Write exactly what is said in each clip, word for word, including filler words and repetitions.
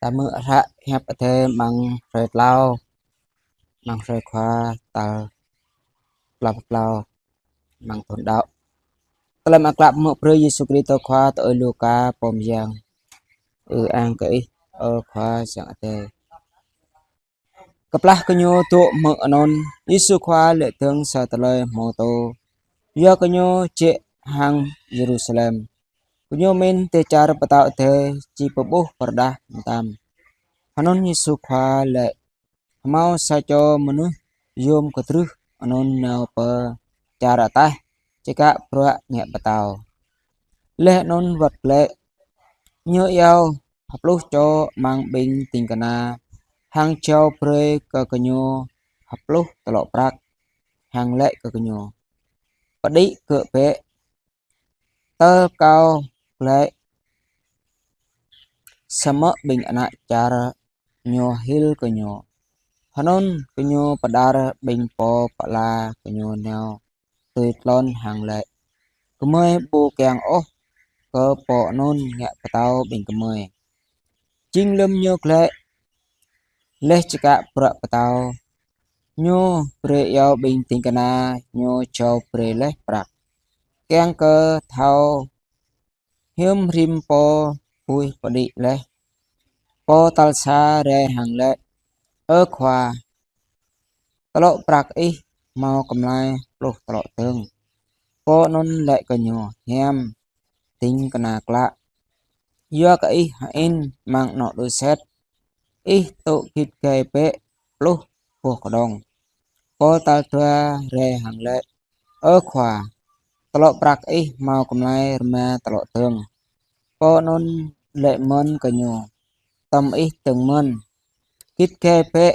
Ta hmư̆ hră Hiăp Adai amăng hrơi tlâo, amăng hrơi Khua tal klâo pluh klâo amăng thun đăo. Tơlơi mơak klă mơ̆ng Yêsu Krist Khua tui Luka pô mơyang. Ư-ang kơ Ih, ơ Khua Yang Adai. Kơplah gơñu dŏ hmư̆ anŭn, Yêsu Khua laĭ dơ̆ng sa tơlơi hmâo tô, yua gơñu jĕ hăng Yêrusalem. Gơñu mĭn dêh čar Pơtao Adai či pơƀuh pơrơđah mơtam. Anŭn Yêsu Khua laĭ: Hmâo sa čô mơnuih yôm kơdrưh anŭn nao pơ čar ataih čơkă bruă ngă pơtao. Laih anŭn wơ̆t glaĭ, ñu iâu hơpluh čô amăng ƀing ding kơna hăng jao brơi kơ gơñu hơpluh tơlŏ prăk, hăng laĭ kơ gơñu: Pơđĭ gơ̆ bĕ, tơl kâo glaĭ, samơ̆ ƀing ană čar ñu hil kơ ñu. Anŭn gơñu pơđar ƀing pô pơala gơñu nao tui tlôn hăng laĭ: Gơmơi ƀu kiăng ôh kơ pô anŭn ngă pơtao ƀing gơmơi. Jing lơ̆m ñu glaĭ, laih čơkă bruă pơtao, ñu brơi iâu ƀing ding kơna ñu jao brơi laih prăk. Kiăng kơ thâo hiư̆m rĭm pô huĭ pơđĭ laih. Pô tal sa rai hăng laĭ: Ơ Khua, tơlŏ prăk ih hmâo kơmlai pluh tơlŏ dơ̆ng. Pô anŭn laĭ kơ ñu: Hiam, ding kơna klă, yua kơ ih hơĭn amăng anŏ đôč sĕt, ih tŭ git gai bĕ pluh boh kơđông. Pô tal dua rai hăng laĭ: Ơ Khua, tơlŏ prăk ih hmâo kơmlai rơma tơlŏ dơ̆ng. Pô anŭn laĭ mơ̆n kơ ñu: Tơm ih dơ̆ng mơ̆n, git gai bĕ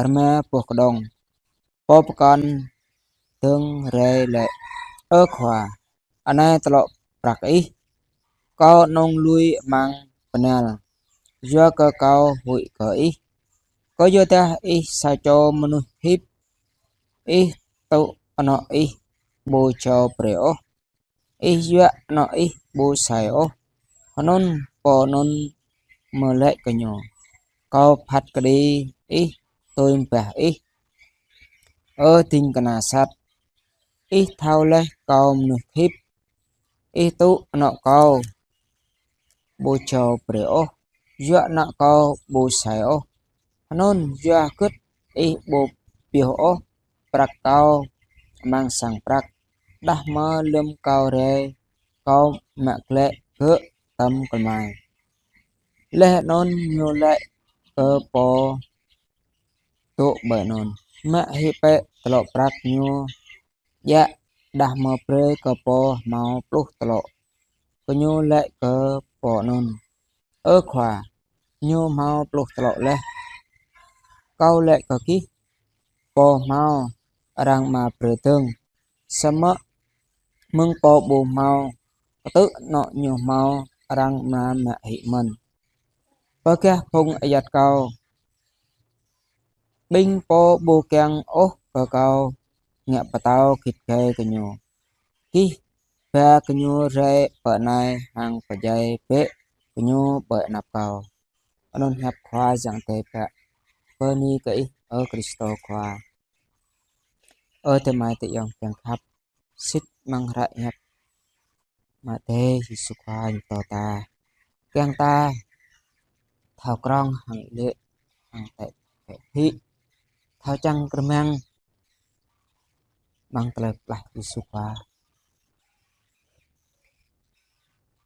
rơma boh kơđông. Pô pơkŏn dơ̆ng rai laĭ: Ơ Khua, anai tơlŏ prăk ih, kâo anŭng lui amăng bơnal, yua kơ kâo huĭ kơ ih. Kơyuadah ih sa čô mơnuih hip, ih tŭ anŏ ih ƀu jao brơi ôh, ih yuă anŏ ih ƀu sai ôh. Anŭn pô anŭn mơ̆ laĭ kơ ñu: Kâo phat kơđi ih tui bah ih, ơ ding kơna sat. Ih thâo laih kâo mơnuih hip, ih tŭ anŏ kâo ƀu jao brơi ôh, yuă anŏ kâo ƀu sai ôh. Anŭn yua hơgĕt ih ƀu pioh ôh prăk kâo amăng sang prăk, đah mơ̆ lơ̆m kâo rai, kâo mă glaĭ gơ̆ tơm kơmlai. Laih anŭn ñu laĭ kơ pô dŏ ƀơi anŭn: Mă hĭ bĕ tơlŏ prăk ñu djă, đah mơ̆ brơi kơ pô hmâo pluh tơlŏ. Gơñu laĭ kơ pô anŭn: Ơ Khua, ñu hmâo pluh tơlŏ laih. Kâo laĭ kơ gih, pô hmâo, arăng mă brơi dơ̆ng, samơ̆ mơ̆ng pô ƀu hmâo, kơtư̆ anŏ ñu hmâo, arăng mă mă hĭ mơ̆n. Pơgah phung ayăt kâo, ƀing pô ƀu kiăng ôh kơ kâo ngă pơtao git gai kơ ñu, gih ba gơñu rai pơ anai hăng pơdjai bĕ gơñu ƀơi anăp kâo. Anŭn hiăp Khua Yang Adai pă. Bơni kơ Ih, ơ Krist Khua. Ơ adơi amai ayŏng kiăng khăp, sĭt amăng hră Hiăp Adai Yêsu Khua ñu pơtô ta, kiăng ta thâo krong hăng lĕ, hăng tĕ, tĕ hĭ, thâo čang rơmang amăng tơlơi pơklaih Yêsu Khua.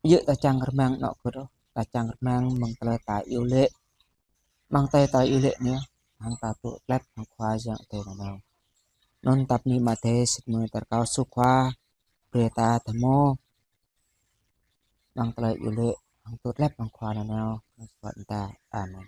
Yua ta čang rơmang anŏ kơ đôč, ta čang rơmang amăng tơlơi ta iâu laĭ, amăng tơlơi ta iâu laĭ anai, hăng ta tŭ klep hăng Khua Yang Adai nanao. Anŭn ta bơni Ama Adai sĭt mơ̆ ta rơkâo Yêsu Khua brơi ta tơhmô amăng tơlơi iâu laĭ, hăng tŭ klep hăng Khua nanao, hăng sơwơ̆t ta. Amen.